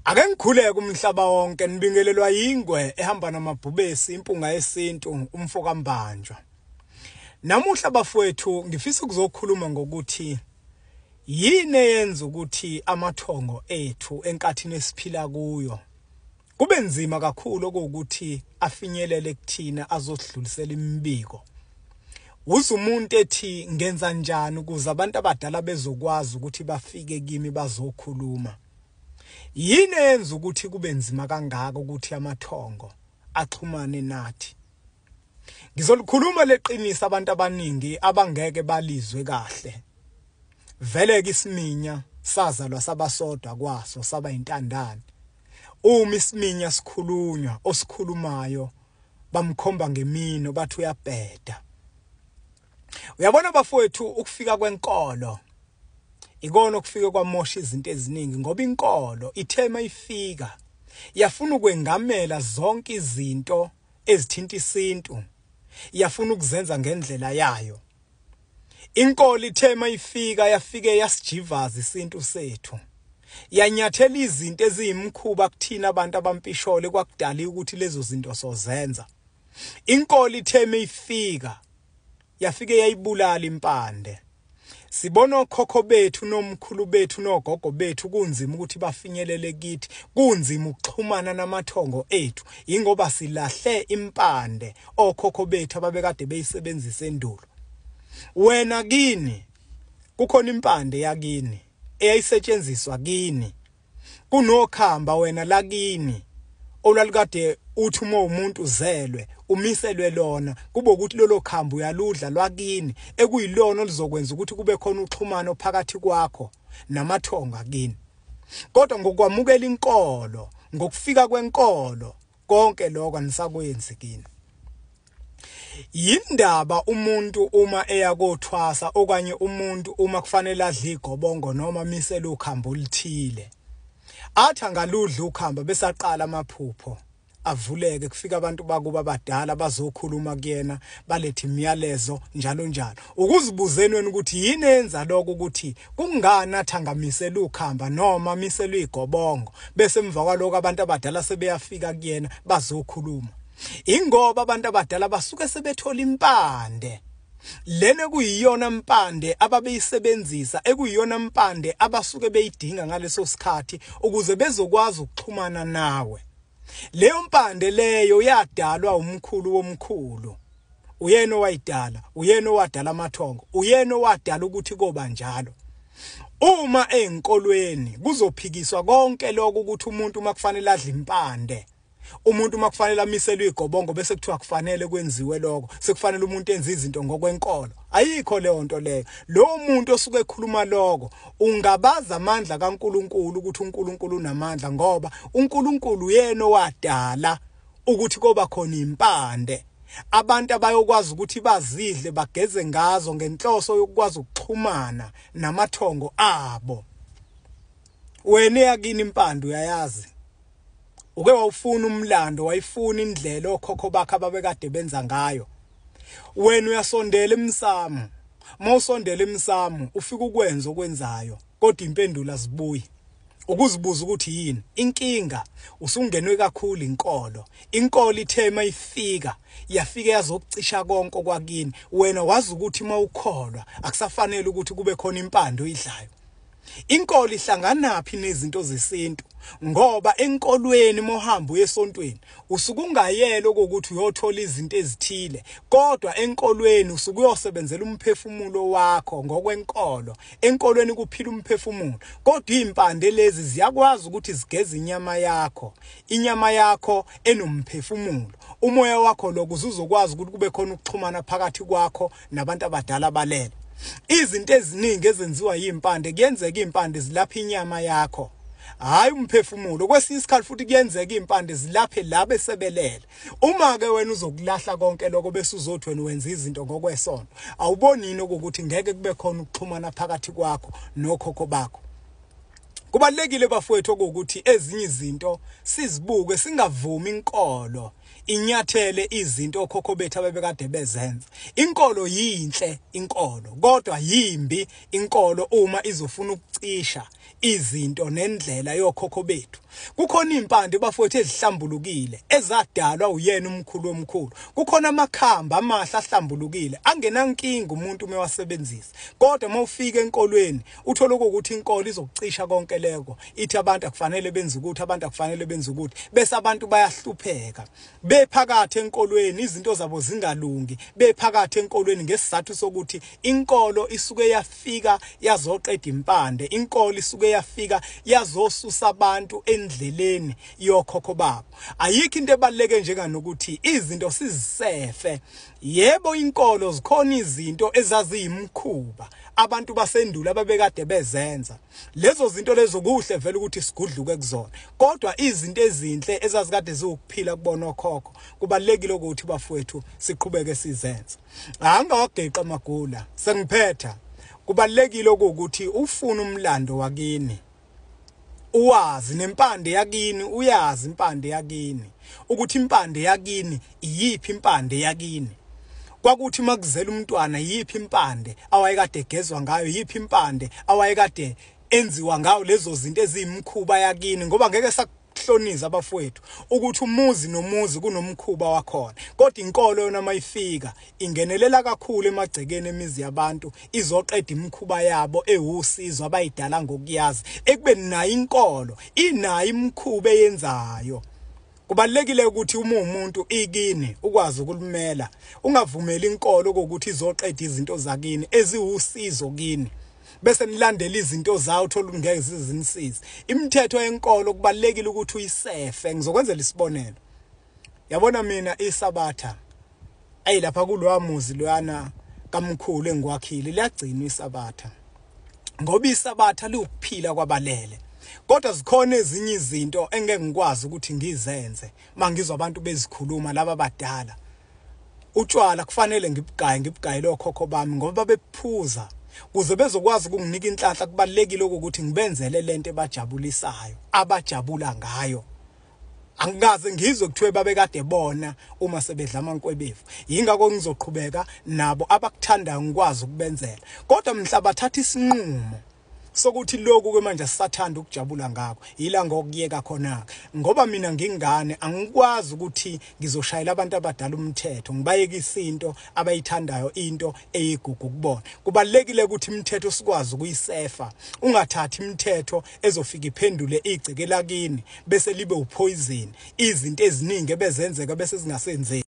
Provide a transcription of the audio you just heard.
Ake ngikhuleke umhlaba wonke nibingelelwa yingwe ehamba namabhubesi impunga yesintu umfo kaMbanjwa. Namuhla bafowethu ngifisa ukuzokhuluma ngokuthi yini eyenza ukuthi amathongo ethu enkathini esiphila kuyo kube nzima kakhulu okuwukuthi afinyelele kuthina azosidlulisela imibiko. Uze umuntu ethi ngenza njani ukuze abantu abadala bezokwazi ukuthi bafike kimi bazokhuluma. Yini eyenza ukuthi kube nzima kangaka ukuthi amathongo axhumane nathi? Ngizolikhuluma leqiniso abantu abaningi abangeke balizwe kahle. Vele ke isiminya sazalwa sabasodwa kwaso saba intandane. Uma isiminya sikhulunywa osikhulumayo bamkhomba ngemino bathi uyabheda. Uyabona bafowethu ukufika kwenkolo ikona okufike kwamosha izinto eziningi ngoba inkolo ithe mayifika yafuna ukwengamela zonke izinto ezithinta isintu yafuna ukuzenza ngendlela yayo. Inkolo ithe mayifika yafike yasijivaza isintu sethu, yanyathela izinto eziyimkhuba kuthina abantu abampishole kwakudala ukuthi lezo zinto sozenza. Inkolo ithe mayifika yafike yayibulala impande. Sibona okhokho bethu nomkhulu bethu nogogo bethu kunzima ukuthi bafinyelele kithi, kunzima ukuxhumana namathongo ethu ingoba silahle impande okhokho bethu ababekade beyisebenzisa endulo. Wena kini kukhona impande yakini eyayisetshenziswa kini, kunokhamba wena lakini olwalukade uthi uma umuntu uzelwe umiselwe lona, kube ukuthi lolo khamba uyaludla lwakini ekuyilona oluzokwenza ukuthi kube khona uxhumano phakathi kwakho namathongo akini. Kodwa ngokwamukela inkolo, ngokufika kwenkolo, konke lokho anisakwenzi kini. Yindaba umuntu uma eya kothwasa okanye umuntu uma kufanele adle igobongo noma amisele ukhambo oluthile, athi angaludla ukhamba bese aqala amaphupho avuleke, kufika abantu bakuba abadala bazokhuluma kuyena balethe imiyalezo njalo njalo. Ukuzibuzeni wena ukuthi yini eyenza lokho, ukuthi kungani athi angamisela ukhamba noma amisele igobongo bese emva kwaloko abantu abadala sebeyafika kuyena bazokhuluma. Ingoba abantu abadala basuke sebethola impande lena kuyiyona mpande ababeyisebenzisa, ekuyiyona mpande abasuke beyidinga ngaleso sikhathi ukuze bezokwazi ukuxhumana nawe. Leyo mpande leyo yadalwa umkhulu womkhulu, uyena owayidala, uyena owadala amathongo, uyena owadala ukuthi koba njalo. Uma enkolweni kuzophikiswa konke lokho ukuthi umuntu uma kufanele adle impande, umuntu uma kufanele amiselwe igobongo bese kuthiwa kufanele kwenziwe lokho, sekufanele umuntu enze izinto ngokwenkolo. Ayikho leyo nto leyo. Lowo muntu osuke ekhuluma lokho ungabaza amandla kaNkuluNkulu ukuthi uNkulunkulu unamandla, ngoba uNkulunkulu uyena owadala ukuthi koba khona impande abantu abayokwazi ukuthi bazidle bageze ngazo ngenhloso yokukwazi ukuxhumana namathongo abo. Wena eyakini impande uyayazi, uke wawufuna umlando, wayifuna indlela okhokho bakhe ababekade benza ngayo. Wena uyasondela emsamo, mawusondela emsamo ufika ukwenza okwenzayo kodwa impendulo azibuyi. Ukuzibuza ukuthi yini inkinga, usungenwe kakhulu inkolo. Inkolo ithe mayifika yafike yazokucisha konke okwakini. Wena wazi ukuthi mawukholwa akusafanele ukuthi kube khona impande oyidlayo. Inkolo ihlanganaphi nezinto zesintu? Ngoba enkolweni mohamba uye esontweni usuke ungayela ukuthi uyothola izinto ezithile, kodwa enkolweni usuke uyosebenzela umphefumulo wakho ngokwenkolo. Enkolweni kuphila umphefumulo, kodwa impande lezi ziyakwazi ukuthi zigeze inyama yakho, inyama yakho enomphefumulo, umoya wakho lo, ukuze uzokwazi ukuthi kube khona ukuxhumana phakathi kwakho nabantu abadala balele. Izinto eziningi ezenziwa yimpande, kuyenzeka impande zilapha inyama yakho, hayi umphefumulo. Kwesinye isikhathi futhi kuyenzeka impande zilaphe la besebelele. Uma ke wena uzokulahla konke lokho bese uzothi wena wenza izinto ngokwesonto, awuboni yini ukuthi ngeke kube khona ukuxhumana phakathi kwakho nokhokho bakho? Kubalekile bafowethu ukuthi ezinye izinto sizibuke, singavumi inkolo inyathele izinto okhokho bethu abebekade bezenza. Inkolo yinhle inkolo, kodwa yimbi inkolo uma izofuna ukucisha izinto nendlela yokhokho bethu. Kukhona impande bafowethu ezihlambulukile ezadalwa uyena umkhulu omkhulu. Kukhona amakhamba amahle ahlambulukile angenankinga umuntu uma ewasebenzisa. Kodwa uma ufika enkolweni uthola ukuthi inkolo izokucisha konke leko, ithi abantu akufanele benze ukuthi, abantu akufanele benze ukuthi, bese abantu bayahlupheka bephakathi enkolweni, izinto zabo zingalungi bephakathi enkolweni ngesizathu sokuthi inkolo isuke yafika yazoqeda impande, inkolo isuke yafika yazosusa abantu endleleni yokhokho babo. Ayikho into ebaluleke njenganokuthi izinto sizisefe. Yebo, inkolo zikhona izinto ezaziyimkhuba abantu basendulo ababekade bezenza. Lezo zinto lezo kuhle vele ukuthi sigudluke kuzona, kodwa izinto ezinhle ezazikade ziwukuphila kubona okhokho kubalulekile ukuthi bafowethu siqhubeke sizenze. Angawageqa amagula, sengiphetha. Kubalulekile ukuthi ufune umlando wakini, uwazi nempande yakini, uyazi impande yakini ukuthi impande yakini iyiphi, impande yakini kwakuthi makuzela umntwana yiphi impande awayekade egezwa ngayo, yiphi impande awayekade enziwa ngayo, lezo zinto eziyimkhuba yakini. Ngoba ngeke sakuhloniza abafowethu ukuthi umuzi nomuzi kunomkhuba wakhona, kodwa inkolo yona mayifika ingenelela kakhulu emagcekeni emizi yabantu, izoqeda imikhuba yabo ewusizo abayidala ngokuyazi, ekubeni nayo inkolo inayo imikhuba eyenzayo. Kubalulekile ukuthi uma umuntu ikini ukwazi ukulimela, ungavumeli inkolo ukuthi izoqeda izinto zakini eziwusizo kini, bese nilandela izinto zawo uthola ngeke zizinisize. Imithetho yenkolo kubalulekile ukuthi uyisefe. Ngizokwenzela isibonelo, yabona mina iSabatha ayi lapha kulowa muzi loyana kamkhulu engiwakhile liyagcinwa iSabatha, ngoba iSabatha liwukuphila kwabalele. Kodwa zikhona ezinye izinto engeke ngikwazi ukuthi ngizenze mangizwa abantu bezikhuluma laba abadala. Utshwala kufanele ngibugaye, ngibugayele okhokho bami ngoba babephuza kuze bezokwazi ukunginika inhlanhla. Kubalulekile ukuthi ngibenzele lento ebajabulisayo, abajabula ngayo. Angikaze ngizwe kuthiwe babekade bona uma sebedla amankwebevu, yingakho ngizoqhubeka nabo abakuthandayo ngikwazi ukubenzela. Kodwa mhla bathatha isinqumo sokuthi lokhu ke manje sisathanda ukujabula ngakho, yila ngokuyeka khona. Ngoba mina ngingane angikwazi ukuthi ngizoshayela abantu abadala umthetho, ngibayekisa into abayithandayo, into eyigugu kubona. Kubalulekile ukuthi imithetho sikwazi ukuyisefa, ungathathi imithetho ezofika iphendule igceke lakini bese libe upoison, izinto eziningi ebezenzeka bese zingasenzeki.